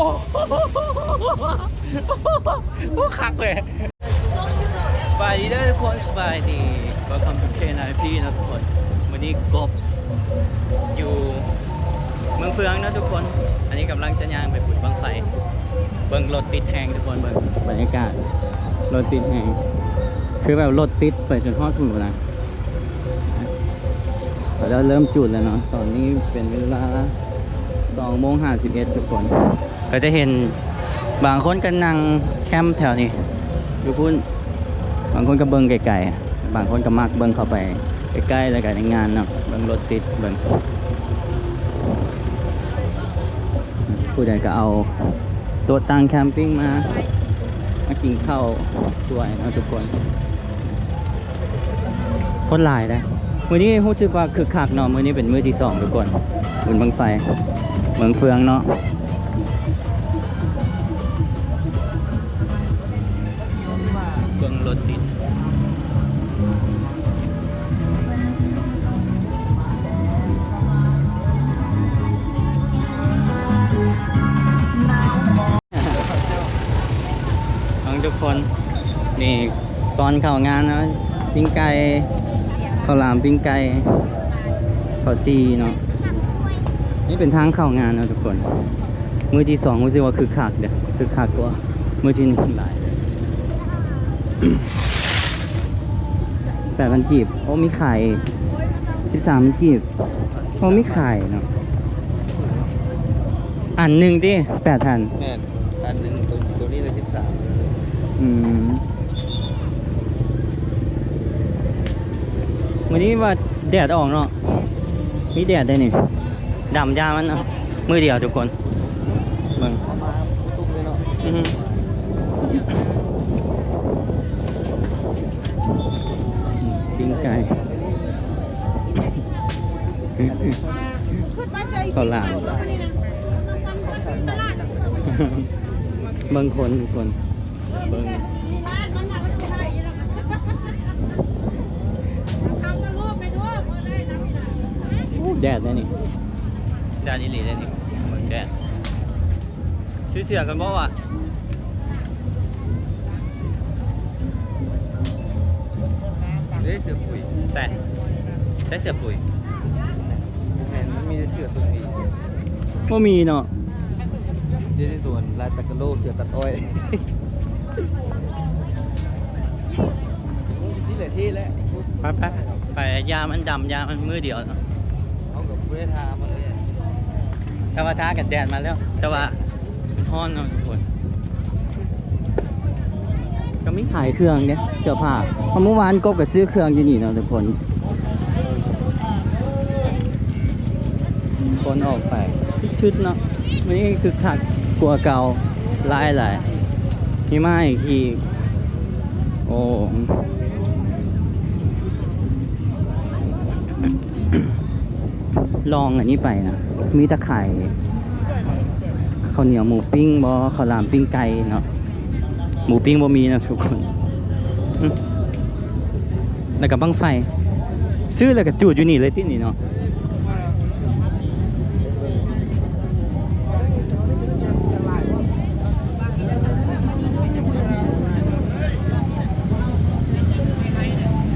ໂອ້ ຄັກເລີຍ. ສະບາຍດີເດີທຸກຄົນ ສະບາຍດີ. Welcome to K nine P ເນາະທຸກຄົນ. ມື້ນີ້ກົບຢູ່ເມືອງເຟືອງເນາະທຸກຄົນ. ອັນນີ້ກຳລັງຈະຍ່າງໄປບຸນບັ້ງໄຟ. ເບິ່ງລົດຕິດແຮງທຸກຄົນ ເບິ່ງບັນຍາກາດ ລົດຕິດແຮງ ຄືແບບລົດຕິດໄປຈົນຮອດພຸ້ນພຸ້ນນະ. ເຂົາເຈົ້າເລີ່ມຈູດແລ້ວເນາະ ຕອນນີ້ເປັນເວລາສອງໂມງຫ້າສິບເອັດທຸກຄົນ. ກໍຈະເຫັນບາງຄົນກໍນັ່ງແຄມແຖວນີ້ຢູ່ພຸ້ນ ບາງຄົນກໍເບິ່ງໄກໆ ບາງຄົນກໍມັກເບິ່ງເຂົ້າໄປໃກ້ໆ ແລ້ວກໍໃນງານເນາະ ເບິ່ງລົດຕິດ ເບິ່ງ ຜູ້ໃດກໍເອົາໂຕະຕັ່ງແຄມປິງມາ ມາກິນເຂົ້າຊ່ວຍເນາະທຸກຄົນ. ຄົນຫຼາຍເດ້ ມື້ນີ້ຮູ້ສຶກວ່າຄຶກຄັກເນາະ. ມື້ນີ້ເປັນມື້ທີສອງທຸກຄົນ ບຸນບັ້ງໄຟເມືອງເຟືອງເນາະ. ເບິ່ງລົດຕິດ ເບິ່ງທຸກຄົນ ນີ້ກ່ອນເຂົ້າງານເນາະ ປີ້ງໄກ່ ເຂົ້າຫຼາມ ປີ້ງໄກ່ ເຂົ້າຈີ່ເນາະ. ນີ້ເປັນທາງເຂົ້າງານເນາະທຸກຄົນ. ມື້ທີສອງຮູ້ສຶກວ່າຄຶກຄັກເດ້ ຄຶກຄັກກວ່າມື້ທີໜຶ່ງຫຼາຍເລີຍ. ແປດພັນກີບ ໂອ້ ມີຂາຍ ສິບສາມພັນກີບ ໂອ້ ມີຂາຍເນາະ. ອັນໜຶ່ງຕິ ແປດພັນ ແມ່ນ ອັນໜຶ່ງ ໂຕ ໂຕນີ້ລະສິບສາມ. ອືມ ມື້ນີ້ວ່າແດດອອກເນາະ ມີແດດໄດ້ນີ້ ດຳຢາມັນເນາະ ມື້ດຽວທຸກຄົນ ເບິ່ງ ເອົາມາຕຸບເລີຍເນາະ. ອືຮຶ ປີ້ງໄກ່ ເຂົ້າຫຼາມ ເບິ່ງຄົນທຸກຄົນ ເບິ່ງ ໂອ້ ແດດແດ່ນີ້ ແດດອີ່ຫຼີເດ້ນີ້ ເບິ່ງແດດ. ຊື້ເສື້ອກັນບໍ່ວະ? ເດ້ ເສື້ອປຸຍ ໃສ່ ໃສ່ເສື້ອປຸຍ ແມ່ນ ມັນມີແຕ່ເສື້ອຊົງດີ ບໍ່ມີເນາະ. ເດ ໂຕລາຍຕາກະໂລ ເສື້ອຕັດອ້ອຍ ຊິແຫຼະເທ່ແຫຼະ. ໄປໆ ໄປ ຢາມັນດຳ ຢາມັນມື້ດຽວເນາະ. ເຮົາກໍບໍ່ໄດ້ທາມາເລີຍ ແຕ່ວ່າທາກັນແດດມາແລ້ວ ແຕ່ວ່າມັນຮ້ອນເນາະທຸກຄົນ. ກໍມີຂາຍເຄື່ອງເດ້ ເສື້ອຜ້າ ເມື່ອວານກົບກໍຊື້ເຄື່ອງຢູ່ນີ້ເນາະທຸກຄົນ. ຄົນອອກໄປຊຶດໆເນາະ ມື້ນີ້ຄຶກຄັກກວ່າເກົ່າຫຼາຍໆ. ມີມາອີກທີ່ ໂອ້ ລອງອັນນີ້ໄປນະ ມີແຕ່ຂາຍເຂົ້າໜຽວໝູປີ້ງບໍ ເຂົ້າຫຼາມປີ້ງໄກ່ເນາະ. ໝູປີ້ງບໍ່ມີນະທຸກຄົນ. ອືມ ແລ້ວກໍບັ້ງໄຟ ຊື້ແລ້ວກໍຈູດຢູ່ນີ້ເລີຍຕິນີ້ເນາະ.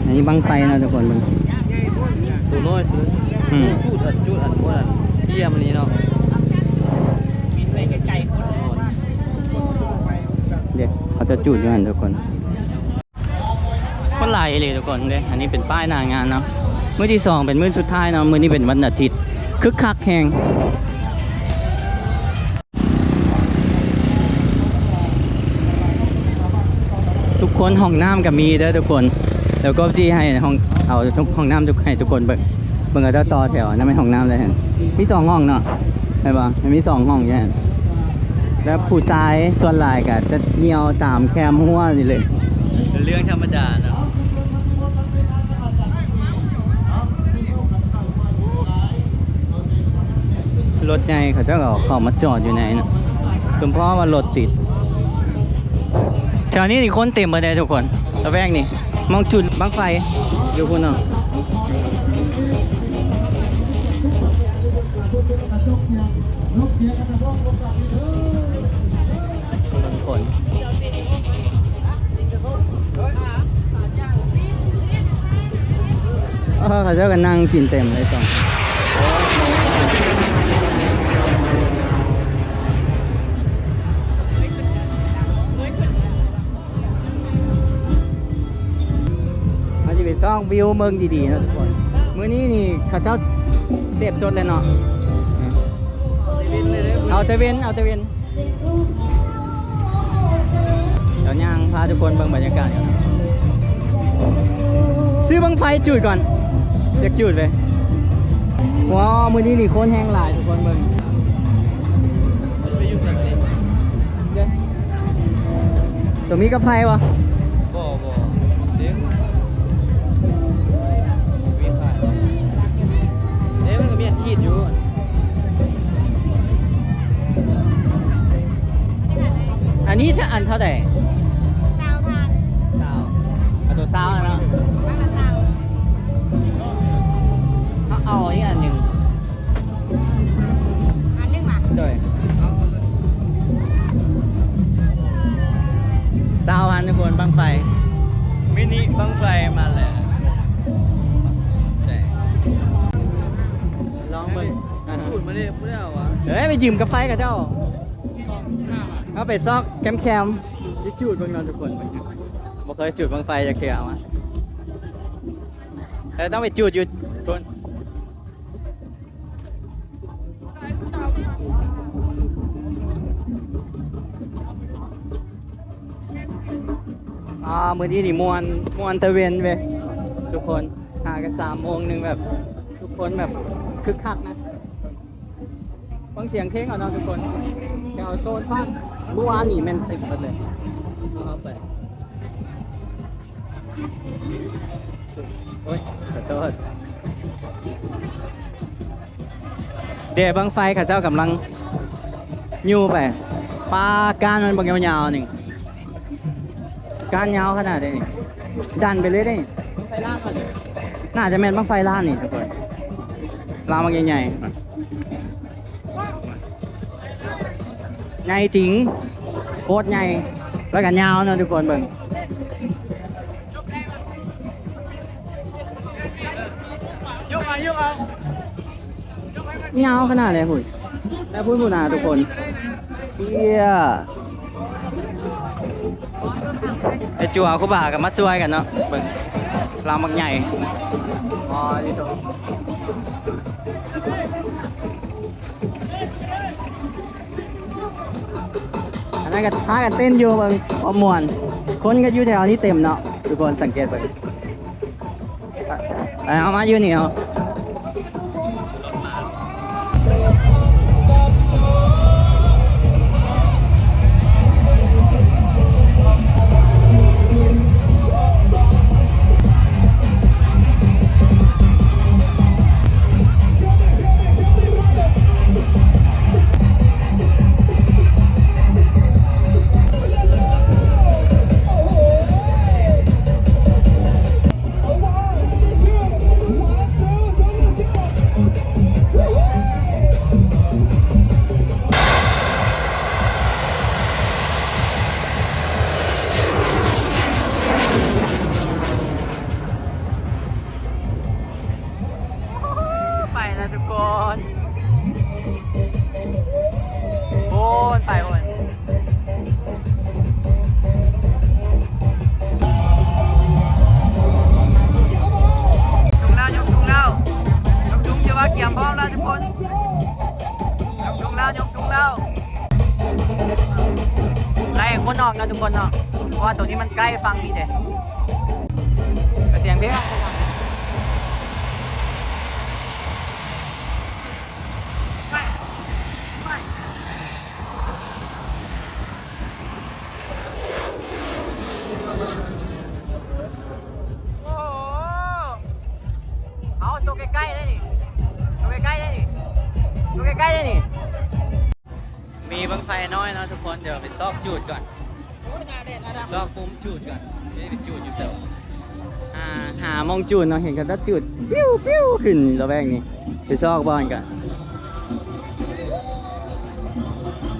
ອັນນີ້ບັ້ງໄຟເນາະທຸກຄົນ ເບິ່ງ ໂຕນ້ອຍສຸດ ອືມ ຈູດອັນ ຈູດອັນ ພວກນັ້ນ ເອີຍ ມັນນີ້ເນາະ. ເດ້ ເຂົາຈະຈູດຢູ່ຫັ້ນທຸກຄົນ. ຄົນຫຼາຍອີ່ຫຼີທຸກຄົນເດ້. ອັນນີ້ເປັນປ້າຍໜ້າງານເນາະ ມື້ທີສອງເປັນມື້ສຸດທ້າຍເນາະ ມື້ນີ້ເປັນວັນອາທິດ ຄຶກຄັກແຮງ. ທຸກຄົນ ຫ້ອງນ້ຳກໍມີເດີທຸກຄົນ. ແລ້ວກໍຊິໃຫ້ຫ້ອງ ເອົາຫ້ອງນ້ຳໃຫ້ທຸກຄົນເບິ່ງ ເບິ່ງເຂົາເຈົ້າຕໍ່ແຖວ ນັ້ນແມ່ນຫ້ອງນ້ຳເລີຍຫັ້ນ ມີສອງຫ້ອງເນາະ ເຫັນບໍ່ ມັນມີສອງຫ້ອງຢູ່ຫັ້ນ. ແລ້ວຜູ້ຊາຍສ່ວນຫຼາຍກໍຈະຍ່ຽວຕາມແຄມຮົ້ວນີ້ເລີຍ ເປັນເລື່ອງທຳມະດາເນາະ. ລົດໃຫຍ່ເຂົາເຈົ້າກໍເອົາເຂົ້າມາຈອດຢູ່ໃນນັ້ນ ສົມພໍວ່າລົດຕິດ. ແຖວນີ້ນີ້ຄົນເຕັມເບິດເດ້ທຸກຄົນ ລະແວກນີ້ ໝ່ອງຈຸດບັ້ງໄຟຢູ່ພຸ້ນເນາະ. ເຂົາເຈົ້າກໍນັ່ງກິນເຕັມເລີຍຕອນ ເຮົາຊິໄປຊອກວິວເບິ່ງດີໆເນາະທຸກຄົນ. ມື້ນີ້ນີ້ເຂົາເຈົ້າເສບສົດເລີຍເນາະ ເອົາແຕ່ເວັນ ເອົາແຕ່ເວັນ. ດຽວຍ່າງພາທຸກຄົນເບິ່ງບັນຍາກາດກ່ອນ. ຊື້ບັ້ງໄຟຈູດກ່ອນ ຢາກຈູດເວີຍ. ວ້າວ ມື້ນີ້ນີ້ຄົນແຮ່ງຫຼາຍ ທຸກຄົນເບິ່ງ. ໂຕມີກາໄຟບໍ່? ບໍ່ ບໍ່ ເດ້ ມີຂາຍບໍ່? ເດ້ ມັນກໍມີອັນຂີດຢູ່. ອັນນີ້ ອັນເທົ່າໃດ? ຊາວພັນ ຊາວ ເອົາໂຕຊາວນະເນາະ. ເອົາ ເອົາອີກອັນໜຶ່ງ ອັນໜຶ່ງມາ ໂດຍ ຊາວພັນ ທຸກຄົນ. ບັ້ງໄຟ ມິນິບັ້ງໄຟມາແລ້ວ ລອງເບິ່ງ. ຈູດມາເດ້ ບໍ່ໄດ້ເອົາຫວາ? ເອີຍ ໄປຢືມກາໄຟເຂົາເຈົ້າ. ເຮົາໄປຊອກແຄມໆ ຊິຈູດເບິ່ງເນາະທຸກຄົນ. ບໍ່ເຄີຍຈູດບັ້ງໄຟຈັກເທື່ອຫວາ ແຕ່ຕ້ອງໄປຈູດຢູ່ພຸ້ນ. ອ່າ ມື້ນີ້ນີ້ມ່ວນ ມ່ວນຕະເວັນເວີຍທຸກຄົນ. ຫາກະສາມໂມງໜຶ່ງ ແບບທຸກຄົນແບບຄຶກຄັກນະ. ຟັງສຽງເພງເອົາເນາະທຸກຄົນ. ແຖວໂຊນພາກເມື່ອວານນີ້ແມ່ນເຕັມເບິດເລີຍ. ເອົາໄປ ໂອ້ຍ ຂໍໂທດ. ເດ ບັ້ງໄຟເຂົາເຈົ້າກຳລັງຍູ້ໄປ. ປາ ກ້ານມັນບັກຍາວໆ ນີ້ ກ້ານຍາວຂະໜາດໃດນີ້. ດັນໄປເລີຍເດ້. ໜ້າຈະແມ່ນບັ້ງໄຟລ້ານນີ້ທຸກຄົນ. ລາວບັກໃຫຍ່ໆ ໃຫຍ່ຈິງ ໂຄດໃຫຍ່ ແລ້ວກໍຍາວເນາະທຸກຄົນ. ເບິ່ງ ຍາວຂະໜາດໃດພຸ້ນ ແຕ່ພຸ້ນພຸ້ນນະທຸກຄົນ. ເຊຍ ໄອ້ຈົວຄູບາກໍມາຊ່ວຍກັນເນາະ. ເບິ່ງ ລາວບັກໃຫຍ່ ອໍ ນີ້ໂຕ. ອັນນັ້ນກໍພາກັນເຕັ້ນຢູ່ ເບິ່ງຄວາມມ່ວນ. ຄົນກໍຢູ່ແຖວນີ້ເຕັມເນາະ ທຸກຄົນສັງເກດເບິ່ງ. ໄປ ເອົາມາຢູ່ນີ້ເນາະ. ໄປແລ້ວທຸກຄົນ ໂອ້ຍ ໄປໂອ້ຍ. ທຸງແລ້ວ ຍົກທຸງແລ້ວ ຍົກທຸງ ຖືວ່າກຽມພ້ອມແລ້ວທຸກຄົນ. ຍົກທຸງແລ້ວ ຍົກທຸງແລ້ວ ໄລ່ຄົນອອກເນາະທຸກຄົນເນາະ ເພາະວ່າໂຕນີ້ມັນໃກ້ຝັ່ງນີ້ເດ້. ກະສຽງເພງ ໂອ້ໂຫ ເອົາໂຕໃກ້ໆເດ້ນີ້ ໂຕໃກ້ໆເດ້ນີ້ ໂຕໃກ້ໆເດ້ນີ້. ມີບັ້ງໄຟນ້ອຍເນາະທຸກຄົນ ດຽວໄປຊອກຈູດກ່ອນ ໂອ້ຍ ໜ້າແດດໜ້າດຳ ຊອກມຸມຈູດກ່ອນ. ນີ້ໄປຈູດຢູ່ເຊິ່ງ ຫາ ຫາໝ່ອງຈູດເນາະ ເຫັນເຂົາເຈົ້າຈູດ ປິວໆ ຂຶ້ນລະແວກນີ້ ໄປຊອກບ່ອນກ່ອນ.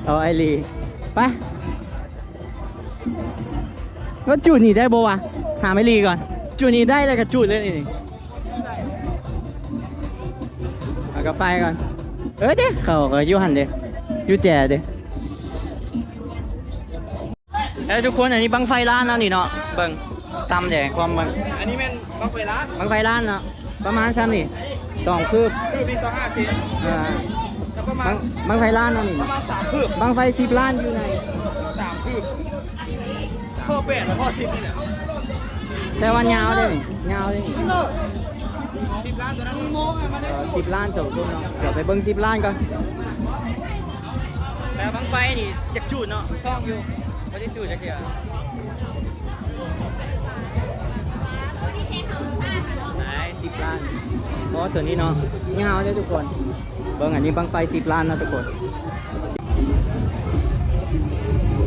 ເອົາໄອ້ລີ ໄປ ວ່າຈູດນີ້ໄດ້ບໍ່ວະ? ຖາມໄອ້ລີກ່ອນ ຈູດນີ້ໄດ້ແລ້ວກໍຈູດເລີຍນີ້. ກາໄຟກ່ອນ. ເອີເດ້ ເຂົາກໍຢູ່ຫັ້ນເດ້ ຢູ່ແຈເດ້. ເອີ ທຸກຄົນ ອັນນີ້ບັ້ງໄຟລ້ານເນາະນີ້ເນາະ. ເບິ່ງ ຊ້ຳແດ່ ຄວາມເບິ່ງ ອັນນີ້ແມ່ນບັ້ງໄຟລ້ານ ບັ້ງໄຟລ້ານເນາະ. ປະມານຊ່ຳນີ້ ສອງຄືບ ຄືບນີ້ຊາວຫ້າເຊັນ ອ່າ ກໍປະມານ ບັ້ງ ບັ້ງໄຟລ້ານເນາະນີ້ ປະມານສາມຄືບ. ບັ້ງໄຟສິບລ້ານຢູ່ໃນ ສາມຄືບ ຂໍ້ແປດແລະຂໍ້ສິບນີ້ແຫຼະ. ແຕ່ວ່າຍາວເດ້ນີ້ ຍາວເດ້ນີ້ ສິບລ້ານໂຕນັ້ນ ເອີ ສິບລ້ານໂຕເນາະ. ດຽວໄປເບິ່ງສິບລ້ານກ່ອນ. ແຕ່ບັ້ງໄຟນີ້ຈັກຈູດເນາະ ຊອກຢູ່ ບໍ່ໄດ້ຈູດຈັກເທື່ອ. ຫຼາຍ ສິບລ້ານ. ໂອ້ ໂຕນີ້ເນາະ ຍາວເດ້ທຸກຄົນ. ເບິ່ງ ອັນນີ້ບັ້ງໄຟສິບລ້ານເນາະທຸກຄົນ.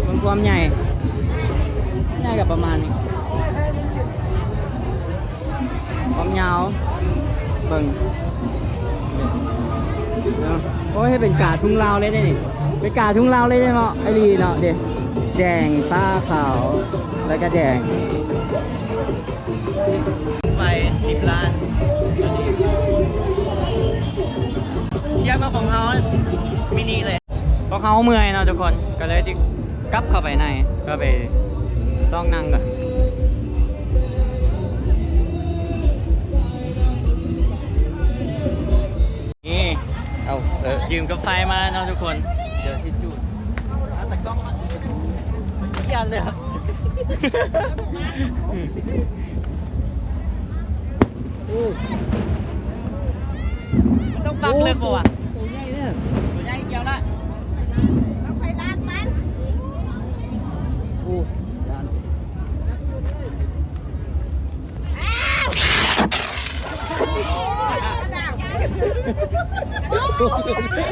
ເບິ່ງຄວາມໃຫຍ່ ໃຫຍ່ກໍປະມານນີ້. ຄວາມຍາວ ເບິ່ງ ໂອ້ຍ ເຮັດເປັນກາທຸງລາວເລີຍເດ້ນີ້ ເປັນກາທຸງລາວເລີຍເນາະ. ອີ່ຫຼີເນາະເດ້ ແດງ ຟ້າ ຂາວ ແລ້ວກໍແດງ. ໄຟສິບລ້ານ ທຽບກັບຂອງເຮົາມິນິເລີຍ. ພວກເຮົາເມື່ອຍເນາະທຸກຄົນ ກໍເລີຍຊິກັບເຂົ້າໄປໃນ ເພື່ອໄປຊອກນັ່ງກ່ອນ. ນີ້ ເອົາ ເອີ ຢືມກາໄຟມາເນາະທຸກຄົນ ດຽວຊິຈູດ. ຂຽນເລີຍ ໂອ້ ມັນຕ້ອງປັກເລິກບໍ່ວະ? ໂຕໃຫຍ່ເດີ້ ໂຕໃຫຍ່ກ່ຽວລະ ບັ້ງໄຟລ້ານມັນ. ໂອ້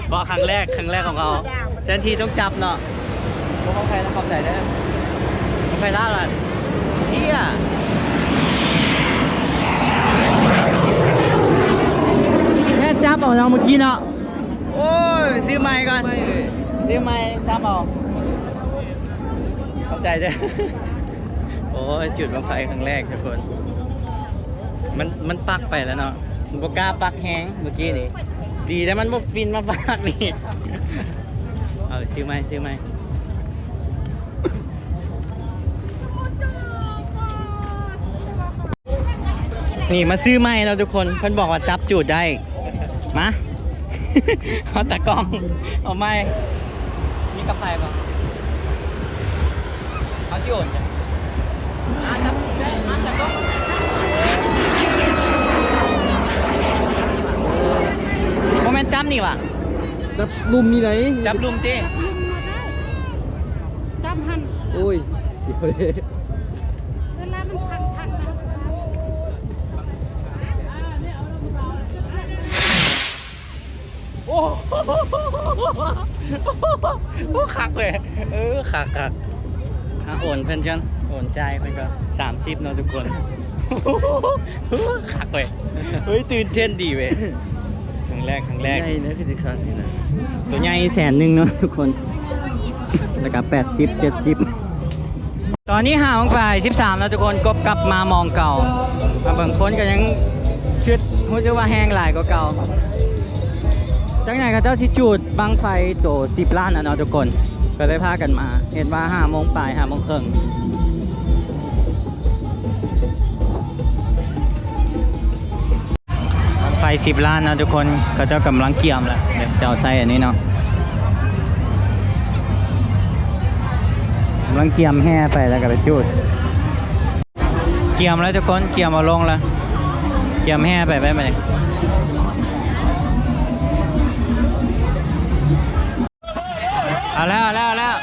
ເພາະຄັ້ງແລກ ຄັ້ງແລກຂອງເຮົາ ແທນທີ່ຕ້ອງຈັບເນາະ. ບໍ່ຂອງໃຜນະ ຂອບໃຈເດີ້ ຂອງໃຜລາວລະ ເຊຍ. ແຄ່ຈັບເອົາເນາະມື້ກີ້ເນາະ. ໂອ້ຍ ຊື້ໃໝ່ກ່ອນ ຊື້ໃໝ່ ຈັບເອົາ. ຂອບໃຈເດີ້. ໂອ້ຍ ຈູດບັ້ງໄຟຄັ້ງແລກທຸກຄົນ ມັນ ມັນປັກໄປແລ້ວເນາະ ບໍ່ກ້າປັກແຮງມື້ກີ້ນີ້ ດີແຕ່ມັນບໍ່ປິ່ນມາປັກນີ້. ເອົາ ຊື້ໃໝ່ ຊື້ໃໝ່. ນີ້ມາຊື້ໃໝ່ແລ້ວທຸກຄົນ ເພິ່ນບອກວ່າຈັບຈູດໄດ້. ມາ ເອົາຕາກ້ອງ ເອົາໃໝ່. ມີກາໄຟບໍ່? ເຮົາຊິໂອນ ມາຈັບຈູດໄດ້ ມາຈັບກ້ອງ. ບໍ່ແມ່ນຈັບນີ້ຫວາ? ຈັບລຸ່ມນີ້ໄດ໋ ຈັບລຸ່ມຕິ ຈັບຫັ້ນ. ໂອ້ຍ ເສຍເລີຍ ເວລາມັນພັງໆ ນະ. ໂອ້ ໂອ້ ຄັກເວີຍ ເອີ ຄັກໆ. ອ່ະ ໂອນເພິ່ນກ່ອນ ໂອນຈ່າຍເພິ່ນກ່ອນ ສາມສິບເນາະທຸກຄົນ. ໂອ້ ຄັກເວີຍ ເຮີ້ຍ ຕື່ນເຕັ້ນດີເວີຍ. ຄັ້ງແລກ ຄັ້ງແລກ ໃຫຍ່ນະ ຄືຊິຄັກນີ້ນະ ໂຕໃຫຍ່ແສນໜຶ່ງເນາະທຸກຄົນ ແລ້ວກໍແປດສິບ ເຈັດສິບ. ຕອນນີ້ຫ້າໂມງປາຍສິບສາມແລ້ວທຸກຄົນ ກົບກັບມາໝ່ອງເກົ່າ. ມາເບິ່ງ ຄົນກໍຍັງຊຶດ ຮູ້ສຶກວ່າແຮງຫຼາຍກວ່າເກົ່າ. ຈັ່ງໃດເຂົາເຈົ້າຊິຈູດບັ້ງໄຟໂຕສິບລ້ານນະເນາະທຸກຄົນ ກໍເລີຍພາກັນມາ ເຫັນວ່າຫ້າໂມງປາຍ ຫ້າໂມງເຄິ່ງ. ບັ້ງໄຟສິບລ້ານເນາະທຸກຄົນ ເຂົາເຈົ້າກຳລັງກຽມແລ້ວ ດຽວຈະເອົາໃສ່ອັນນີ້ເນາະ ກຳລັງກຽມແຫ່ໄປແລ້ວກໍໄປຈູດ. ກຽມແລ້ວທຸກຄົນ ກຽມເອົາລົງແລ້ວ ກຽມແຫ່ໄປ ໄປ ໄປ. ເອົາແລ້ວ ເອົາແລ້ວ ເອົາແລ້ວ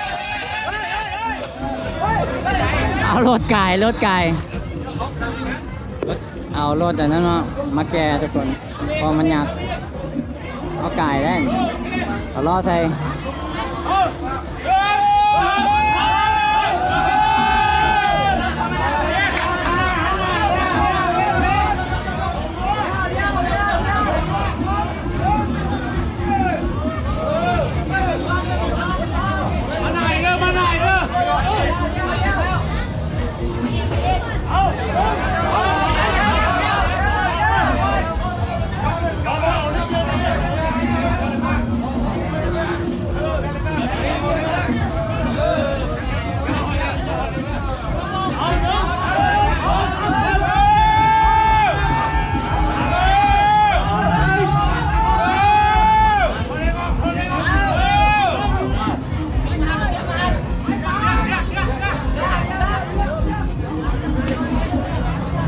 ເອົາລົດກາຍ ລົດກາຍ ເອົາລົດອັນນັ້ນເນາະ ມາແກ່ທຸກຄົນ ເພາະມັນຍັກ ເອົາກາຍໄດ້ ເອົາລໍ້ໃສ່.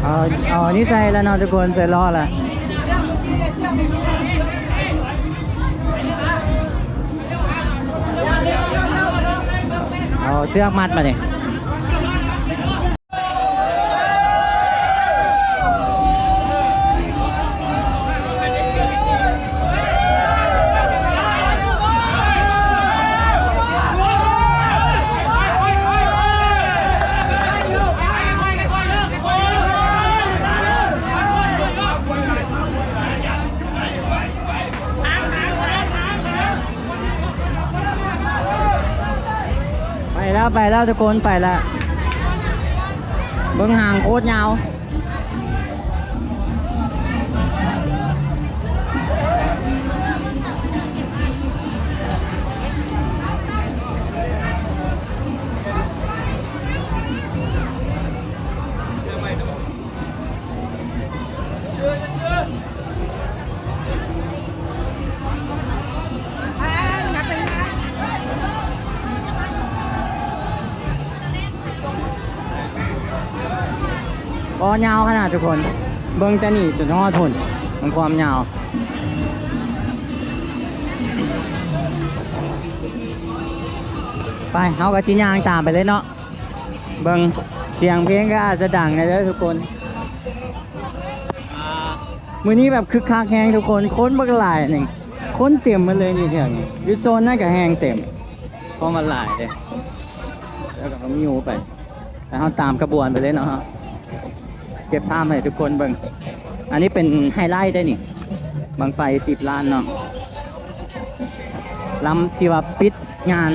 ເອົາ ເອົາອັນນີ້ໃສ່ແລ້ວເນາະທຸກຄົນ ໃສ່ລໍ້ແລ້ວ ເອົາເຊືອກມັດບາດນີ້. ໄປແລ້ວ ໄປແລ້ວທຸກຄົນ ໄປແລ້ວ ເບິ່ງຫາງໂຄດຍາວ. ອໍ ຍາວຂະໜາດທຸກຄົນ ເບິ່ງແຕ່ນີ້ຈົນຮອດພຸ້ນ ມັນຄວາມຍາວ. ໄປ ເຮົາກໍຊິຍ່າງຕາມໄປເລີຍເນາະ. ເບິ່ງ ສຽງເພງກໍອາດຈະດັງແດ່ເດີທຸກຄົນ. ມື້ນີ້ແບບຄຶກຄັກແຮງທຸກຄົນ ຄົນບັກຫຼາຍໜຶ່ງ ຄົນເຕັມໝົດເລີຍຢູ່ແຖວນີ້ ຢູ່ໂຊນນັ້ນກໍແຮງເຕັມ ເພາະມັນຫຼາຍເດ້. ແລ້ວກໍມີຢູ່ໄປ ແລ້ວເຮົາຕາມຂະບວນໄປເລີຍເນາະ ເກັບພາບໃຫ້ທຸກຄົນເບິ່ງ. ອັນນີ້ເປັນໄຮໄລເດ້ນີ້ ບັ້ງໄຟສິບລ້ານເນາະ ລຳທີ່ວ່າປິດງານ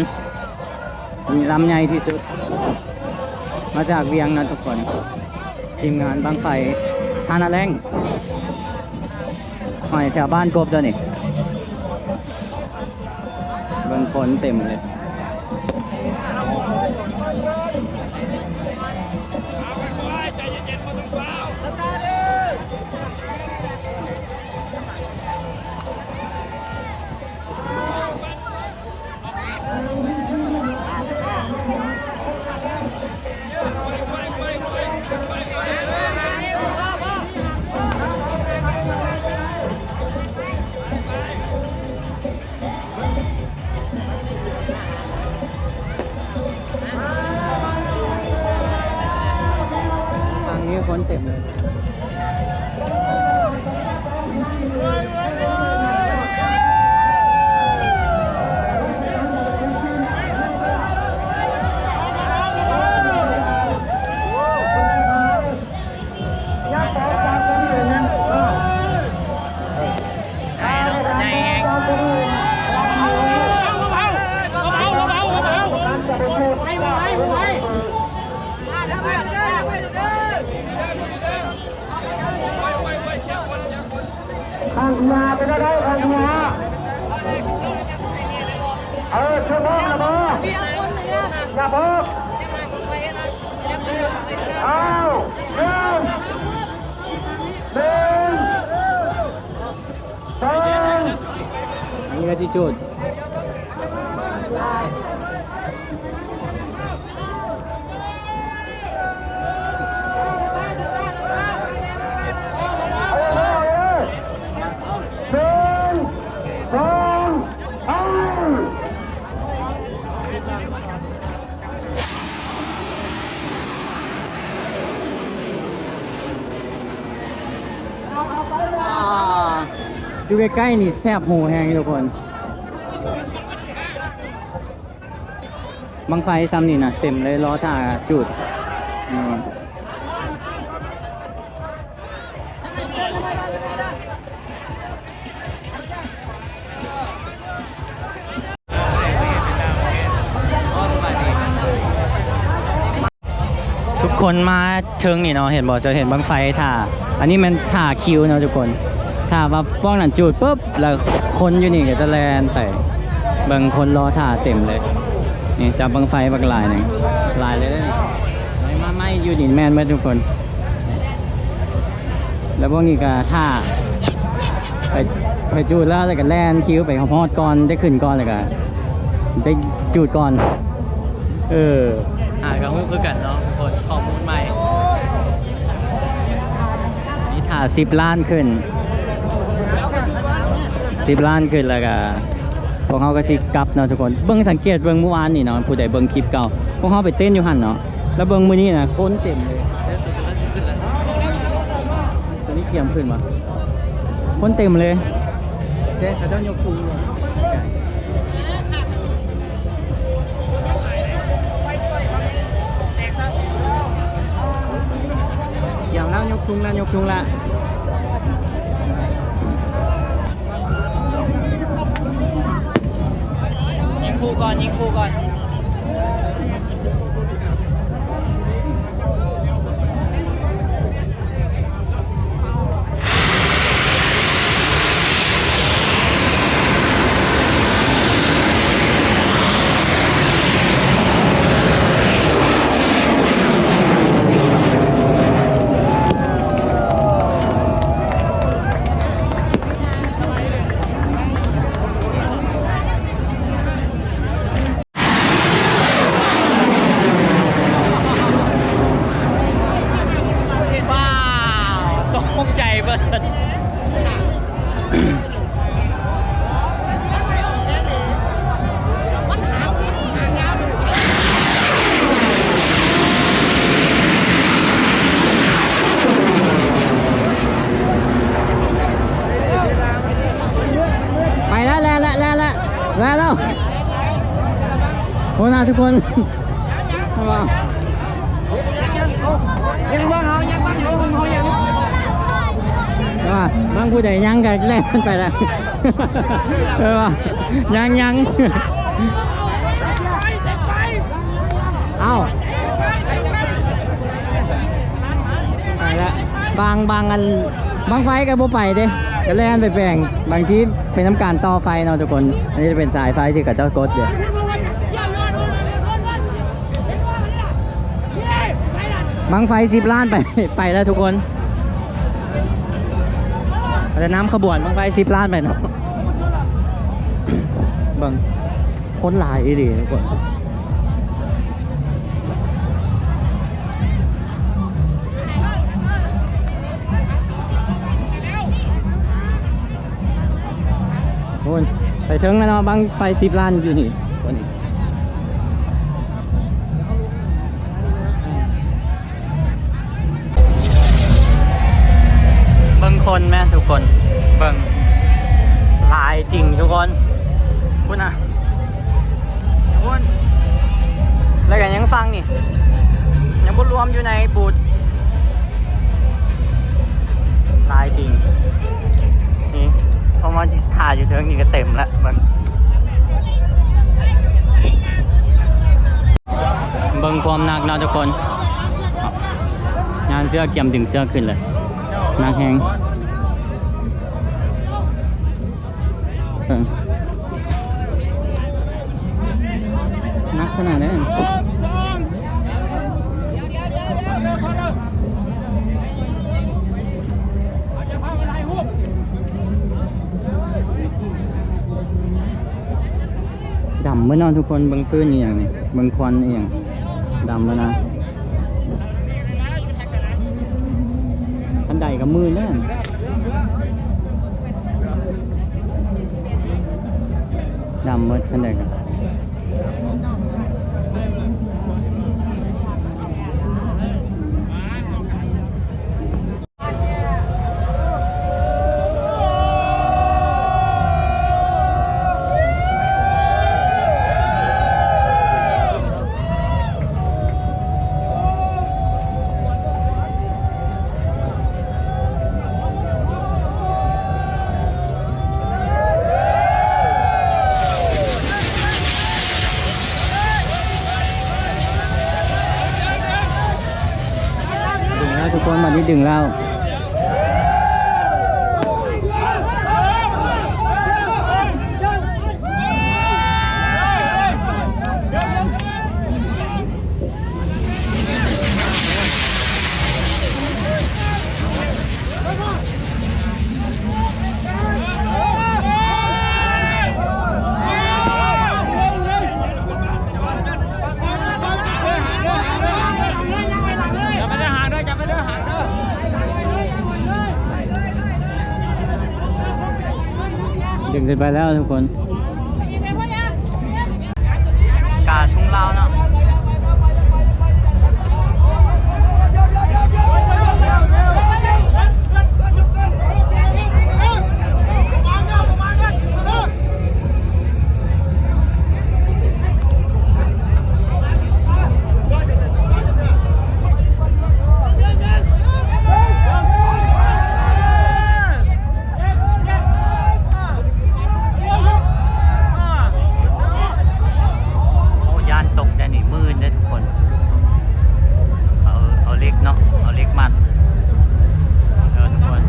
ລຳໃຫຍ່ທີ່ສຸດ ມາຈາກວຽງນະທຸກຄົນ ທີມງານບັ້ງໄຟທ່ານາແລ້ງ ຫ້ອຍແຖວບ້ານກົບຕົວນີ້ ເບິ່ງຄົນເຕັມເລີຍ. ທາງນີ້ຄົນເຕັມເລີຍ. ຄັນມາເປັນໄດ້ ຄັນມາ ເອີ ເຊີນອອກລະບໍ່ ຢ່າບອກ ເອົາ ເລີ່ມ ໜຶ່ງ ສອງ ອັນນີ້ກໍຊິຈູດ. ໜຶ່ງ ສອງ ສາມ. ອ່າ ຢູ່ໃກ້ໆນີ້ແສບຫູແຮງທຸກຄົນ ບັ້ງໄຟຊ່ຳນີ້ນະ ເຕັມເລີຍ ລໍຖ້າຈູດ. ທຸກຄົນມາເທິງນີ້ເນາະ ເຫັນບໍ່ ຈະເຫັນບັ້ງໄຟຖ້າ ອັນນີ້ແມ່ນຖ້າຄິວເນາະທຸກຄົນ ຖ້າວ່າພວກນັ້ນຈູດປຶບ ແລ້ວຄົນຢູ່ນີ້ກໍຈະແລ່ນໄປເບິ່ງ ຄົນລໍຖ້າເຕັມເລີຍ. ນີ້ຈັບບັ້ງໄຟບັກຫຼາຍໜຶ່ງ ຫຼາຍເລີຍເດ້ນີ້ ມາໃໝ່ຢູ່ນີ້ແມ່ນເບິດທຸກຄົນ. ແລ້ວພວກນີ້ກໍຖ້າໄປ ໄປຈູດແລ້ວ ແລ້ວກໍແລ່ນຄິວໄປຮອດກ່ອນ ໄດ້ຂຶ້ນກ່ອນ ແລ້ວກໍໄດ້ຈູດກ່ອນ. ເອີ ຫາກໍຮູ້ຄືກັນເນາະທຸກຄົນ ຂໍ້ມູນໃໝ່. ສິບລ້ານຂຶ້ນ ສິບລ້ານຂຶ້ນ ແລ້ວກະພວກເຮົາກະຊິກັບເນາະທຸກຄົນ. ເບິ່ງ ສັງເກດເບິ່ງມື້ວານນີ້ເນາະ ຜູ້ໃດເບິ່ງຄລິບເກົ່າ ພວກເຮົາໄປເຕັ້ນຢູ່ຫັ້ນເນາະ ແລ້ວເບິ່ງມື້ນີ້ນະ ຄົນເຕັມເລີຍ. ຕົວນີ້ກຽມຂຶ້ນບໍ່? ຄົນເຕັມເລີຍເດ້ ເຂົາເຈົ້າຍົກທຸງເລີຍ. ກຽມແລ້ວ ຍົກທຸງແລ້ວ ຍົກທຸງແລ້ວ. ຍິງຄູ່ກ່ອນ ຍິງຄູ່ກ່ອນ. ວ້າວ ຕົກໃຈເບີດ. ໄປແລ້ວ ແລ່ນແລ້ວ ແລ່ນແລ້ວ ແລ່ນແລ້ວ. ໂອ້ນະທຸກຄົນ ວ່າ ວ່າ ບາງຜູ້ໃດຍັງກະແລ່ນໄປແລ້ວ ເອີ ວ່າ ຍັງ ຍັງ ເອົ້າ ໄປແລ້ວ. ບາງ ບາງອັນ ບັ້ງໄຟກະບໍ່ໄປເດ້ ກະແລ່ນໄປແປງ ບາງທີເປັນນຳການຕໍ່ໄຟເນາະທຸກຄົນ. ອັນນີ້ຈະເປັນສາຍໄຟທີ່ເຂົາເຈົ້າກົດຢູ່. ບັ້ງໄຟສິບລ້ານໄປ ໄປແລ້ວທຸກຄົນ. ເຂົາຈະນຳຂະບວນບັ້ງໄຟສິບລ້ານໄປເນາະ. ເບິ່ງ ຄົນຫຼາຍອີ່ຫຼີທຸກຄົນ. ໂອ້ຍ ໄປເຖິງແລ້ວເນາະ ບັ້ງໄຟສິບລ້ານຢູ່ນີ້ ໂອ້ນີ້. ເບິ່ງຄົນແມະທຸກຄົນ ເບິ່ງ ຫຼາຍຈິງທຸກຄົນ. ພຸ້ນນະ ພຸ້ນ ແລ້ວກະຍັງຝັ່ງນີ້ ຍັງບໍ່ລວມຢູ່ໃນບູດ. ຫຼາຍຈິງ ນີ້ ເພາະວ່າຖ້າຢູ່ເທິງນີ້ກະເຕັມລະ. ເບິ່ງ ເບິ່ງຄວາມໜັກເນາະທຸກຄົນ. ງານເຊືອກ ກຽມດຶງເຊືອກຂຶ້ນເລີຍ ໜັກແຮງ. ເບິ່ງ ໜັກຂະໜາດໃດນັ້ນ. ດຳເບິດເນາະທຸກຄົນ ເບິ່ງຟືນອີ່ຫຍັງນີ້ ເບິ່ງຄວັນອີ່ຫຍັງ ດຳເບິດນະ. ຄັນໄດກະມື່ນແລ້ວ ດຳເບິດຄັນໄດກະ. ດຶງແລ້ວທຸກຄົນ ບາດນີ້ດຶງແລ້ວ. ຈັບໄປເດີຫາງເດີ ຈັບໄປເດີຫາງເດີ. ຂຶ້ນໄປແລ້ວທຸກຄົນ ກາດທຸງລາວເນາະ. ໂອ້ ຢ້ານຕົກໄດ໋ນີ້ ມື່ນເດ້ທຸກຄົນ. ເອົາ ເອົາເຫຼັກເນາະ ເອົາເຫຼັກມັດເດີທຸກຄົນ.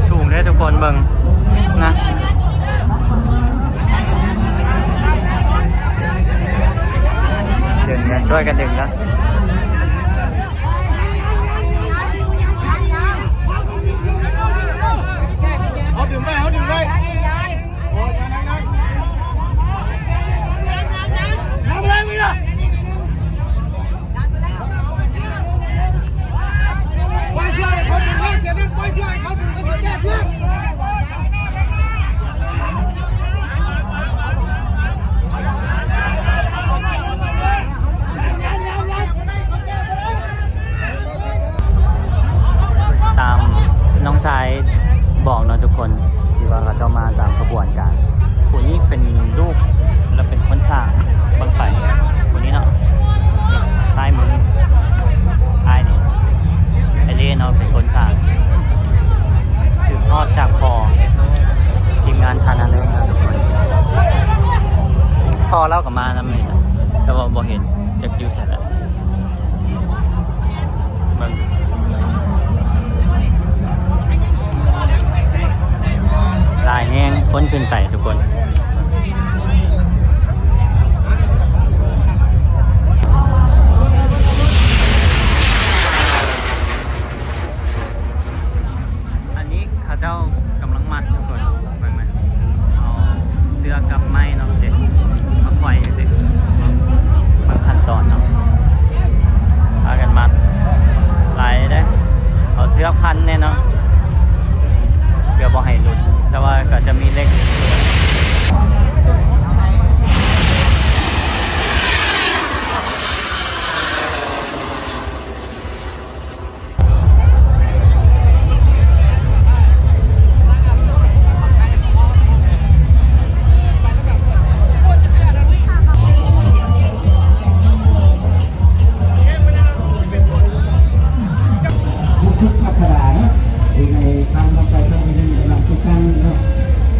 ສູງເດ້ທຸກຄົນ ເບິ່ງນະ ດຶງນະ ຊ່ວຍກັນດຶງນະ. ເຮົາດຶງໄວ້ ເຮົາດຶງໄວ້. ຕາມນ້ອງຊາຍບອກເນາະທຸກຄົນ ທີ່ວ່າເຂົາເຈົ້າມາຕາມຂະບວນການ. ຜູ້ນີ້ເປັນລູກ ແລະ ເປັນຄົນສ້າງບັ້ງໄຟ ຜູ້ນີ້ເນາະ ຊ້າຍມື ອ້າຍນີ້ ອ້າຍເລເນາະ ເປັນຄົນສ້າງ ສືບທອດຈາກພໍ່ ທີມງານທານາເລີນເນາະທຸກຄົນ. ພໍ່ລາວກໍມານຳນີ້ນະ ແຕ່ວ່າບໍ່ເຫັນ ຈັກຢູ່ໃສລະ. ເບິ່ງ ຫຼາຍແຮງ ຄົນຂຶ້ນໄປທຸກຄົນ. ອັນນີ້ເຂົາເຈົ້າກຳລັງມັດທຸກຄົນ ເບິ່ງນະ ເອົາເຊືອກກັບໄມ້ເນາະ ເດັດມາໄຂວ້ຈັ່ງຊີ້ ເບິ່ງ ເບິ່ງຂັ້ນຕອນເນາະ ພາກັນມັດ ຫຼາຍເດ້ ເອົາເຊືອກພັນແນ່ເນາະ ເພື່ອບໍ່ໃຫ້ຫຼຸດ ແຕ່ວ່າກໍຈະມີເຫຼັກ. ທຸກໆພັດທະນາເນາະ ຢູ່ໃນທາງບັ້ງໄຟເພິ່ນມີກຳລັງຕິດຕັ້ງເນາະ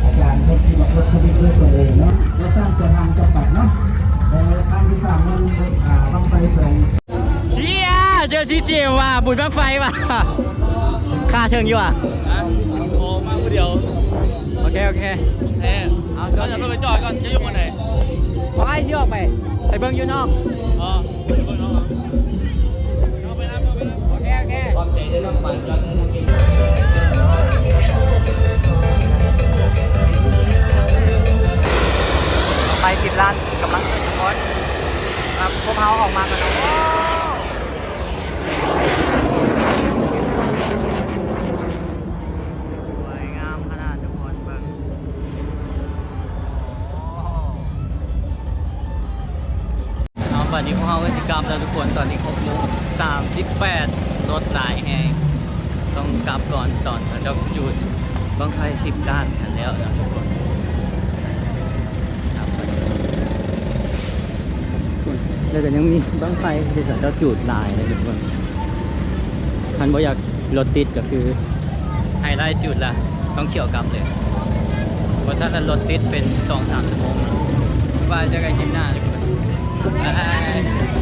ອາຈານເພິ່ນຊິມາທົດສະວິດດ້ວຍຕົນເອງເນາະ ແລະ ສ້າງຕົວທາງຈຳກັດເນາະ ແລະ ທາງທີ່ສາມນັ້ນ ອ່າ ບັ້ງໄຟສອງ ເຮີ້ຍ ເຈີຈີເຈມວ່າ ບຸນບັ້ງໄຟວ່າ ຄ່າເຖິງຢູ່ຫວາ? ຮະ? ໂອ້ ມາຜູ້ດຽວ. ໂອເຄ ໂອເຄ ແທ້. ເອົາ ເອົາລົດໄປຈອດກ່ອນ ຈະຢູ່ບ່ອນໃດ? ບໍ່ ອ້າຍຊິອອກໄປ ໄປເບິ່ງຢູ່ນອກ. ອໍ ໄປເບິ່ງນອກເນາະ. ໂອເຄ ໂອເຄ ຂອບໃຈເດີ ນ້ອງປານຈອດໃຫ້ນາງເອງ. ໄຟສິບລ້ານກຳລັງຂຶ້ນທຸກຄົນ. ແບບພວກເຮົາອອກມາກໍ ໂອ້ ສວຍງາມຂະໜາດທຸກຄົນ ເບິ່ງ. ເອົາ ບາດນີ້ພວກເຮົາກໍຊິກັບແລ້ວທຸກຄົນ ຕອນນີ້ຫົກໂມງສາມສິບແປດ ລົດຫຼາຍແຮງ ຕ້ອງກັບກ່ອນ ຕອນເຂົາເຈົ້າຈູດບັ້ງໄຟສິບລ້ານຫັ້ນແລ້ວເນາະທຸກຄົນ. ແລ້ວກໍຍັງມີບັ້ງໄຟທີ່ເຂົາເຈົ້າຈູດຫຼາຍເລີຍທຸກຄົນ. ຄັນບໍ່ຢາກລົດຕິດກໍຄື ໄຮໄລຈູດລະ ຕ້ອງຂຽວກັບເລີຍ ບໍ່ຊັ້ນລະລົດຕິດເປັນສອງສາມຊົ່ວໂມງ. ບາຍບາຍ ເຈີກັນຄລິບໜ້າທຸກຄົນ ບາຍ.